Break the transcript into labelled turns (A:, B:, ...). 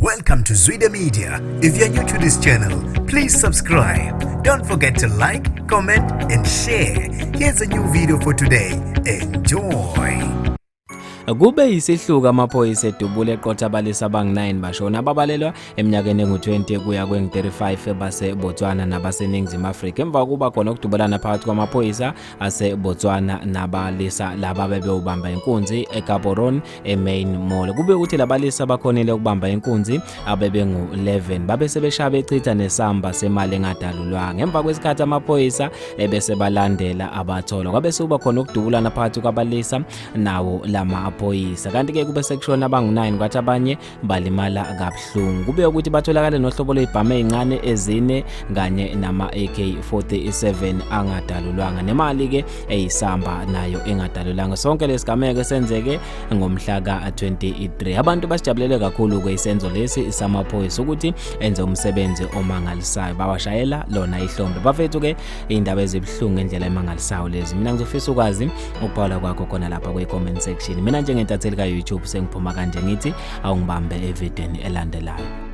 A: Welcome to Zwida Media. If you're new to this channel, please subscribe. Don't forget to like, comment, and share. Here's a new video for today. Enjoy.
B: Kube yisihluku amaphoyisa edubule eqotha abalisa abangu-9 bashona ababalelwa eminyakeni engu-20 kuya kwengu-35 baseBotswana nabaseNingizimu Afrika emva kokuba khona ukudubulana phakathi kwamaphoyisa aseBotswana nabalisa laba bebewubamba inkunzi eGaborone eMain Mall. Kube ukuthi labalisa bakhonile ukubamba inkunzi abebengu-11 babe sebeshaya bechitha nesamba semali engadalulwanga. Emva kwesikhathi amaphoyisa ebese balandela abathola kwabe sekuba khona ukudubulana phakathi kwabalisa nawo lamaphoyisa. Kanti-ke kube sekushona abangu-9 kwathi abanye balimala kabuhlungu. Kube ukuthi batholakale nohlobo lwezibhamu ezincane ezine kanye nama-AK-47 angadalulwanga nemali-ke eyisamba nayo engadalulwanga. Sonke lesigameko senzeke ngomhla ka-23. Abantu basijabulele kakhulu-ke isenzo lesi samaphoyisa ukuthi enze umsebenzi omangalisayo, bawashayela lona ihlombe. Bafethu-ke iy'ndaba ezibuhlungu ngendlela emangalisayo lezi. Mina ngizofisa ukwazi ukuphawula kwakho khona lapha kwi-comment section. Mina njengentatheli ka-YouTube sengiphuma kanje ngithi awungibambe evidweni elandelayo.